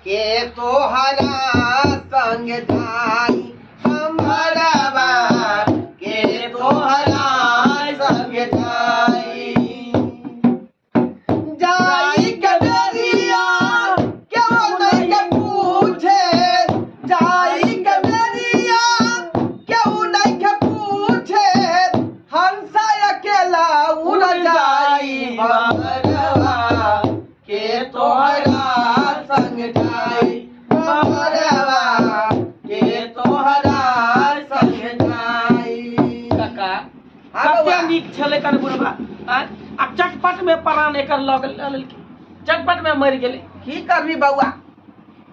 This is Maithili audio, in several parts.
के तोहरा संग जाई हमारा बा के तोहरा संग जाई जाई के बेरिया केहू नहीं के पूछे जाई के बेरिया केहू नहीं के पूछे हंसा अकेला उड़ जाई भमरवा के तोहरा संग जाई भमरवा के तोहरा संग जाई। काका, हाँ बउआ। कते नीक छलै कर बुढ़बा, आँय? आ चटपट में प्राण एकर लऽ गेल, लऽ लेलकै, चटपट में मरि गेलै। की करबी बउआ,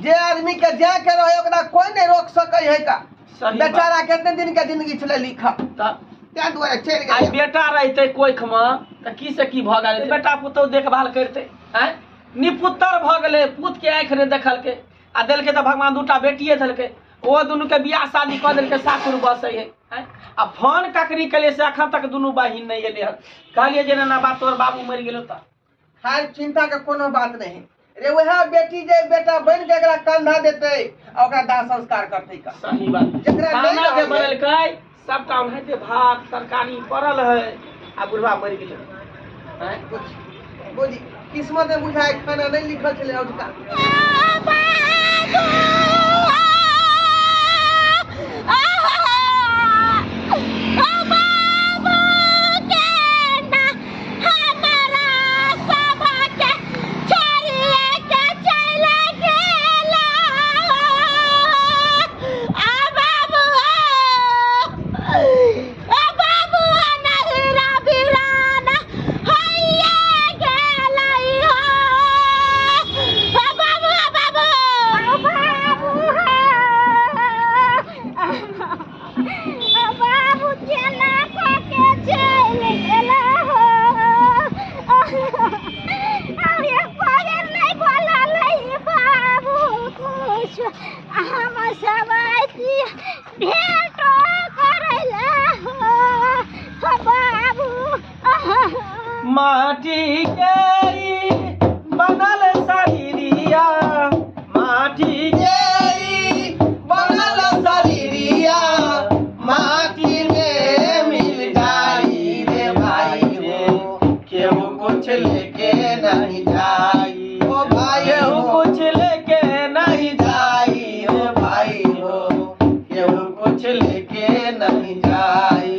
जे आदमी के जाय के रहे ओकरा कोई नहीं रोक सकै है का। सही बात। बेचारा कितने दिन के जिंदगी छलै लिखल, तऽ तें दुआरे चलि आइ गेलै। बेटा रहतै कोखि मे तऽ की से की भऽ गेल, बेटा पुतहु देखभाल करतै, आँय? निपुत्तर भऽ गेलै, पूत के आँखि नहि देखलकै, आ देलकै तऽ भगवान दूटा बेटिए देलकै, ओ दुनू के बियाह शादी कऽ देलकै, सासुर बसै है, आँय? आ फोन ककरी केलियै से एखन तक दुनू बहिन नहि एलै हन। कहलियै जे एना बात, तोहर बाबू मरि गेलौ तऽ। खैर चिंता के कोनो बात नहीं रे, वएह बेटी जे बेटा बन के एकरा कंधा देतै आ ओकरा दाह संस्कार करतै का। सही बात। जकरा खाना नहि जे रहै। बनेलकै सबटा ओनाहिते भात तरकारी पड़ल है आ बुढ़वा मरि गेलै। आँय? कुछ बुझी किस्मत में बुझाय खाना नहीं लिखल छलै औरका। बाबू केना कऽ के चलि गेला हो, आब एको बेर नहि बोललै बाबू कुछ, हम सब अयती भेंटो करै लए हो बाबू। माटी के ई बनल शरीरिया, माटी के ई बनल शरीरिया माटी में मिल जाई रे भाई हो, केहू कुछ लेके नहीं जाई ओ भाई केहू हो, कुछ लेके नहीं जाई ओ भाई हो, केहू कुछ लेके नहीं जाई।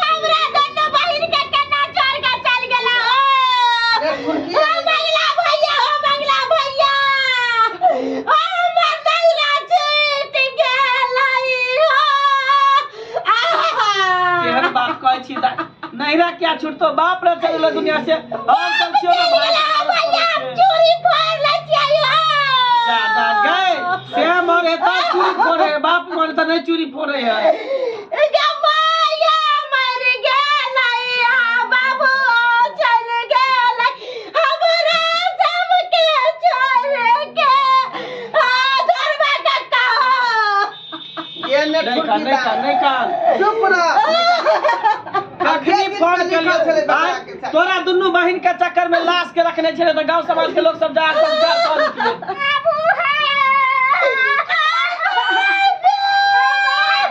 हमरा दुनू बहिन के केना छोड़ के चल गेला हो। रे फुरकी ओ मंगला भैया, ओ मंगला भैया, ओ हमर नैरा छूटि गेलै हो। आहा। केहन बात कहै छी दाइ, नैहरा क्या छूटतो, बाप रे चल गेलो दुनिया से, हम सब छियो ना भाई। मंगला भैया, हम चूड़ी फोड़ लै छियै हो। जा जा गए से मरे त चूड़ी फोड़े, बाप मरे त नहीं चूड़ी फोड़े है। गे माया मर गेलै, आ बाबू चल गेलै हमरा सबके छोड़ के, आ धरबा कक्का हो। ये ने नहीं फुरकी कान, नहीं कान, नहीं कान। चुप रह। कखनी फोन केलियौ आँय? तोरा दुनू बहिन के चक्कर में लाश के रखने छलै तऽ गांव समाज के लोग सब जा संस्कार कऽ देतियै। बाबू है।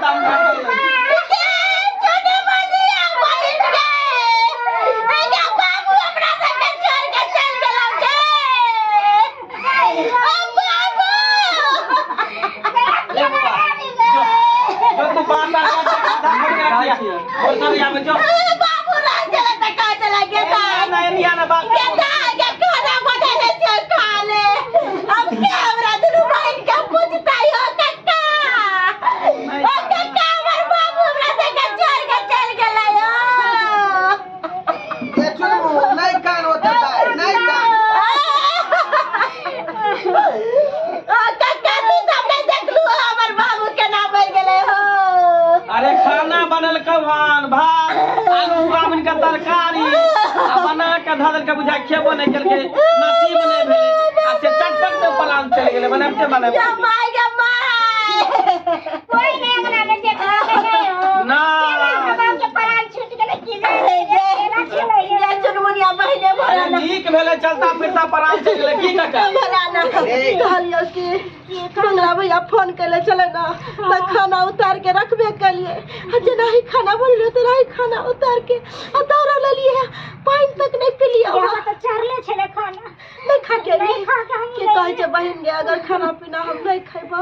दम भर गेलै। ले बौआ, जो जो तू बात बात बोल सब यहाँ पे जो नहीं नहीं आना बात। ये चुनमु नहीं कान होता दाई, नहीं कान। कक्का तू सब नहि देखलू हमर बाबू केना मरि गेलै हो। अरे खाना बनल कभान भात आलू सोयाबीन के तरकारी आ बना के धऽ देलकै, बुझाय खेबो नहि केलकै, नसीब नहि भेलै आ से चटपट में पलान चलि गेलै। बनाबिते बनाबिते या my गे my. कोई नहीं अंगना में देखलकै नहि हो। ना। केना बाबू के प्राण छूटि गेलै की जाने, केना छलै। ये चुनमुनिया बहिने भरा ना। नीक भेलै, चलता फिरता परान चलि गेलै की काका? भरा ना। कहलियो कि मंगला भैया फोन कैले चले ना तऽ खाना उतार के रखबे कलिए, आ जेना ही खाना बनलो तेना ही खाना उतार के आ दौड़ लेलिए, पानि तक नहीं पीलिए। यहाँ तऽ चढ़ले छलै खाना। नहीं खा के नहीं खा के हम की कहै छै बहिन गे, अगर खाना पीना हम नहीं खैबो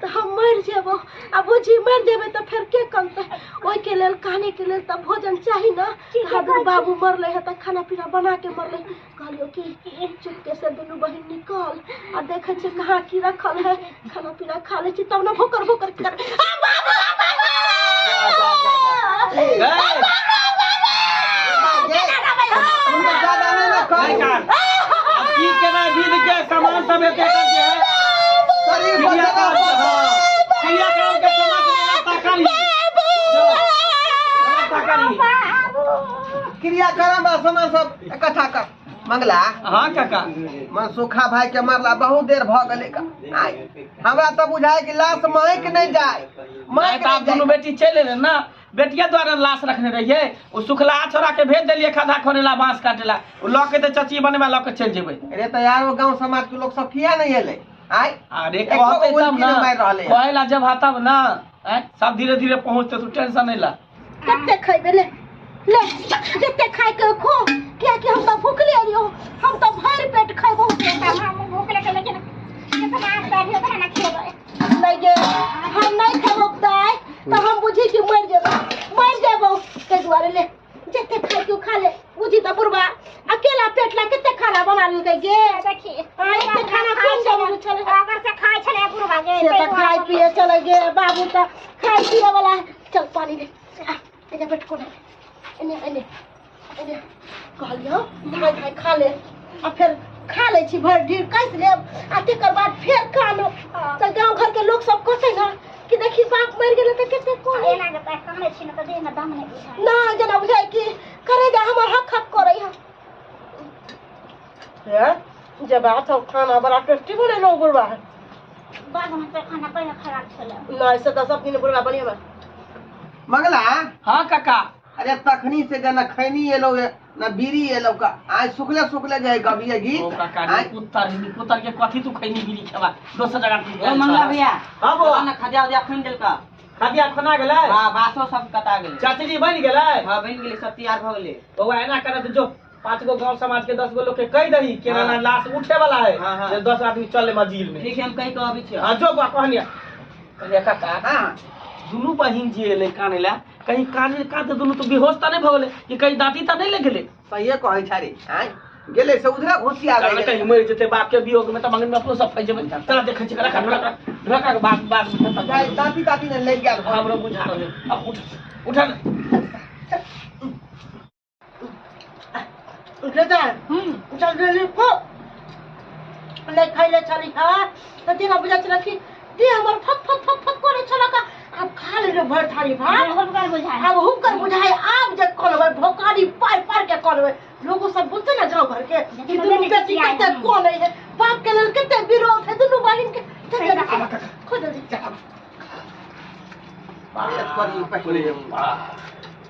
तऽ हम मरि जेबो, आ बुझी मरि जेबै तऽ फेर के कनतै? ओहिके लेल काने के लेल तऽ भोजन चाही ना। बहादुर बाबू मरलै है तऽ खाना पीना बना के मरलै। कहलियो कि चुपके से दुनू बहिन निकल आ देखै छियै कहाँ की रखल है, खाना पीना खा लै छी तब ने भोकर भोकर कर। आ बाबू, आ बाबू! गै, हुनका ज्यादा नहि ने नहीं कहू। कान। आब की केना विध के सामान सब एते एते है। शरीर क्रियाक्रम बचल। हाँ, क्रियाक्रम के समय से व्यवस्था करी, जो, व्यवस्था करी। क्रियाक्रम आ सामान सब इकट्ठा कर मंगला। हाँ काका। मनसुखा भाई के मरला बहुत देर भऽ गेलै का। आइ हमरा तऽ बुझाय कि लाश महक नहि जाय। नहीं महक तऽ आब नहि दुनू जाय। बेटी चलि एलै ना, बेटिया द्वारा लाश रखने रहियै। ओ सुखला छोड़ा के भेज देलियै खद्धा खोने ला, बांस काटे ला। ओ लऽ के तऽ चची बनेबा लऽ के चलि जेबै। अरे तऽ यार, ओ गाँव समाज के लोग सब किया नहीं एलै आइ? अरे एको कहते गो तब उल्टी ना, नहि मारि रहलै हन। कहै ला जब तब ना। आँय, सब धीरे धीरे पहुँचते, तू टेंशन नहीं ला। कते खैबे? ले ले, जते खाय के खो, कियाकि हम तऽ भूखले रहियो, हम तऽ भरि पेट खैबो। हम भूख लगे, लेकिन जितना देबही उतना ना खेबै। नहीं गे, हम नहीं खेबो दाय तऽ हम बुझी कि मरि जेबो, मरि जेबो। ताहि दुआरे ले, जते खाय के खा ले। बुझी तऽ बुढ़बा अकेला पेट ला कते खाना बना लेलकै गे। देखी। हाँ, एते खाना कोन जमाना छलै? अगर से खाय छलै बुढ़बा गे। से तऽ खाय पिए चलै गे बाबू, तऽ खाय पिए वाला है। चल पानी ले आ, एने बैठ, कोना एने एने एने। कहलियो धाय धाय खा ले, आ फेर खा लै छी भरि ढीर कसि लेब, आ तकर बाद फेर कानो तऽ गाँव घर के लोक सब कहतै ना कि देखी बाप मरि गेलै तऽ कते कोन। एना के तऽ कानै छी ने तऽ देह में दम नहि बुझाय। ना, जेना बुझाय कि करे जा हमर हक हक करै है। जब बात हो, खाना बड़ा टेस्टी बनेलो बुढ़बा। बाद में तऽ खाना पहिले खराब छलै। नहीं, से तऽ सब दिन बुढ़बा बढ़िया बा। मंगला। हाँ काका। अरे तखनी से जे न खैनी एलो न बीड़ी एलो का, आइ सुखले सुखले जे गबिए ओ गीत। काका। आइ निपुतर निपुतर के कथी तू खैनी बीड़ी खेबा, दोसर जगह तू ओ मंगला भैया। हाँ बौआ। ना खदिया उदिया खुनि देलका। खदिया खुना गेलै? हाँ, बासो सब कटा गेलै। चचरी बनि गेलै? हाँ, बनि गेलै, सब तैयार भऽ गेलै। बौआ, एना करत जो 5 गो गांव समाज के 10 गो लोग के कहि दही केना हाँ। ना लाश उठे वाला है। हाँ, हाँ। जे 10 आदमी चले मजील में। ठीक है, हम कहि कऽ अबै छियै। हाँ जो बौआ, कहलिया कहलिया काका। हाँ। दुनू बहिन जे एलै काने ला, कहीं काने काते दुनू तो बेहोश तऽ नहि भऽ गेलै कि कहीं दाँती तऽ नहि लागि गेलै? सहिए कहै छै रे, आइ गेलै से उधरे घुसिया चल, गेलै। कहीं मरि जेतै बाप के वियोग में तऽ मंगन में अपनो सब फँसि जेबै। चल देखै छी, रखा रखा रखा के बाद बाद में खतम। जाय, दाँती ताती ने लागि गेल। हमरो बुझा रहलै। अब उठ उठ ने। उठे जा, चल जल्दी खो। नहीं खैले छली हाँ तऽ जेना बुझाइ छलै कि देह हमर फक फक फक फक करै छल का। आब खा लेलहुँ भरि थारी भात। हुनकर बुझाय। आब हुनकर बुझाइ, आब जे कहलबै भोकारी पारि पारि के कहलबै, लोगो सब बुझतै ने गाँव घर के कि दुनू बेटी कते कोन है, बाप के लेल कते विरोध है दुनू बहिन के। चल जल्दी खो, जल्दी। बात करी पहिले।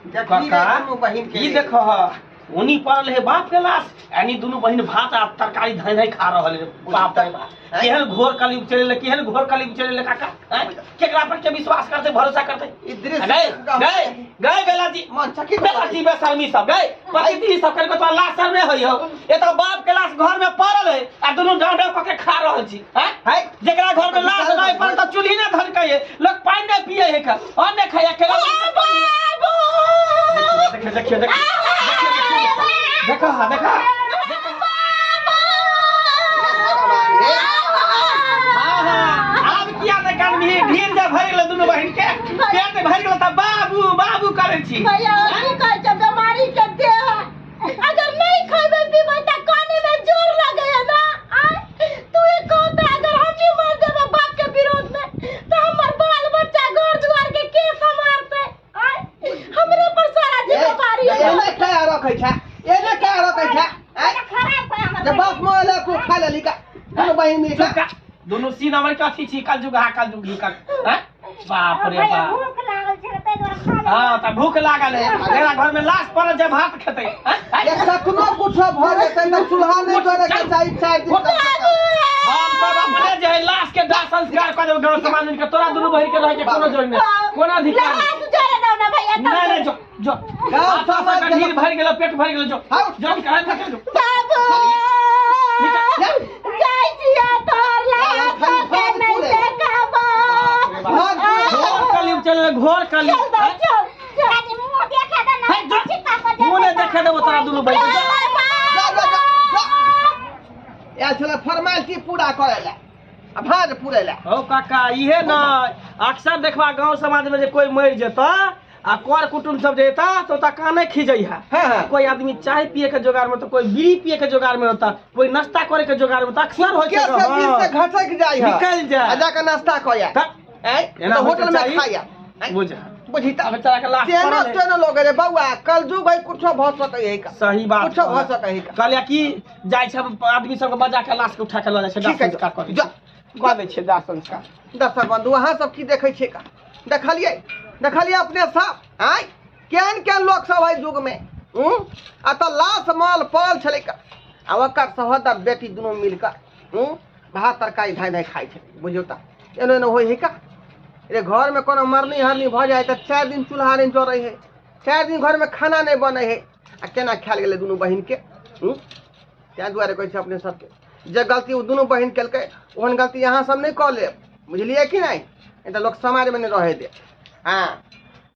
देखी रे काका, दुनू बहिन के। ई देखो ह, ओनी पड़ल है बाप के लाश, यानी दुनू बहिन भात आ तरकारी धाई धाई खा रहल है। बाप रे बाप, केहन घोर कलयुग चले, केहन घोर कलयुग चले काका। आँय? केकरा पर के विश्वास करते, भरोसा करते? ई दृश्य गए गए गए बेला जी। मन चकित बेला जी, बेशर्मी सब गए पति सब कर तो लाश सर में होई हो। ये तो बाप के लाश घर में पड़ल है आ दुनू डांडा पकड़ खा रहल छी। हैं है जेकरा घर में लाश नहीं पड़ल त चूल्ही ना धरकै है, लोग पानि नहीं पिए है का और नहीं खाया केला। देखिए देखिए देखिए देखो, हाँ देखो। हाँ हाँ, आब किया ने कानभी? ढीर जे भरि गेल, दुनू बहिन के पेट भरि गेल त बाबू बाबू करै छी। भैया, की कहै छै, बीमारी के देह है। अगर नहीं खैबे पीबै तऽ काने में जोर लगे है ना। आय तू एक कहता, अगर हम भी मर जेबै बाप के विरोध में तऽ हमर बाल बच्चा घर दुआर के के सम्हारतै? आय हमरे पर सारा जिम्मेदारी है। एने क्या रखै छै, एने क्या रखै छै? आँय? जे बाप मरले तू खा लेली का दुनू बहिन मिल चुप के कर। दुनू सीन हमर कथी छी कलजुग हा कलजुग ही कर हैं? बाप रे भैया बाप। भूख लागल छै ताहि दुआरे खा लेलियै। हाँ तऽ भूख लागल है, एकरा घर में लाश पड़ल जे भात खेतै हैं? ये कखनो कुछो भऽ जेतै तऽ चूल्हा नहि जरै के चाही 4 दिन तक। हम सब अपने जे है लाश के दाह संस्कार कऽ देबै गाँव समाज के, तोरा दुनू बहिन के रहै के कोनो जरूरत नहि, कोनो अधिकार नहि। लाश जरे दौ ना भैया तब। नहीं नहीं, जो जो गाँव हाथ समाज से गंभीर भर गेलो, पेट भर गेलो, जो हाँ। जो निकाल निकाल जो। बाबू निकाल। जाइ छियै तोहर लाश के नहि देखबो। भाग घोर कलयुग चल, घोर कलयुग। चल दौ, चल चल। दादी मुँह देखा दे ना हे, जो। चित्ता पर मुँह नहि देखे देबो तोरा दुनू बहिन के, जो। जा जा जा जा। आयल छलै फॉर्मेलिटी पूरा करै लए आ भाज पूरै लए। हो काका, इहे न अक्सर देखबा गांव समाज में जे कोई मरि जेता आ कर कुटुम्ब सब जेता तो ओतऽ काने खीजै है। हाँ, हाँ। कोई आदमी चाय पिए के जोगार में, तो कोई बीड़ी पिए के जोगार में होता, कोई नाश्ता करे के जोगार में होता, अक्सर होइ के छै। से बीच से हाँ। घसक जाइ है निकल जाय। आ जाके नाश्ता कऽ तऽ आय एना तऽ होइके होटल में चाही। खाइ आय। बुझ बुझी तऽ अब बेचारा के लाश तेनो पड़ल है। तेनो लोग रे बौआ कलजुग है, कुछो भऽ सकै है का। सही बात कुछो भऽ सकै है का। कहलियै कि जाइ छै आदमी सबके बजा के लाश के उठा के लऽ जाइ छै, दाह ठीक है, संस्कार कऽ दै जा। छै। कऽ दै छै दाह संस्कार। दर्शक बंधु अहाँ सब की देखै छियै का? देखलियै देखलियै अपने सब आय केहन केहन लोक सब है युग में। आ तऽ लाश माल पड़ल छलै का आ ओकर सहोदर बेटी दुनू मिल कऽ भात तरकारी धाय धाय खाइ छलै। बुझियौ तऽ एनो एनो होइ है का। रे घर में कोनो मरनी हरनी भऽ जाइ तऽ 4 दिन चूल्हा नहि जरै है, 4 दिन घर में खाना नहि बनै है, आ केना खायल गेलै दुनू बहिन के। ताहि दुआरे कहै छै अपने सबके जे गलती ओ दुनू बहिन केलकै ओहन गलती अहाँ सब नहि कऽ लेब, बुझलियै कि नहि? नहि तऽ लोक समाजमे नहि रहै देत। हाँ।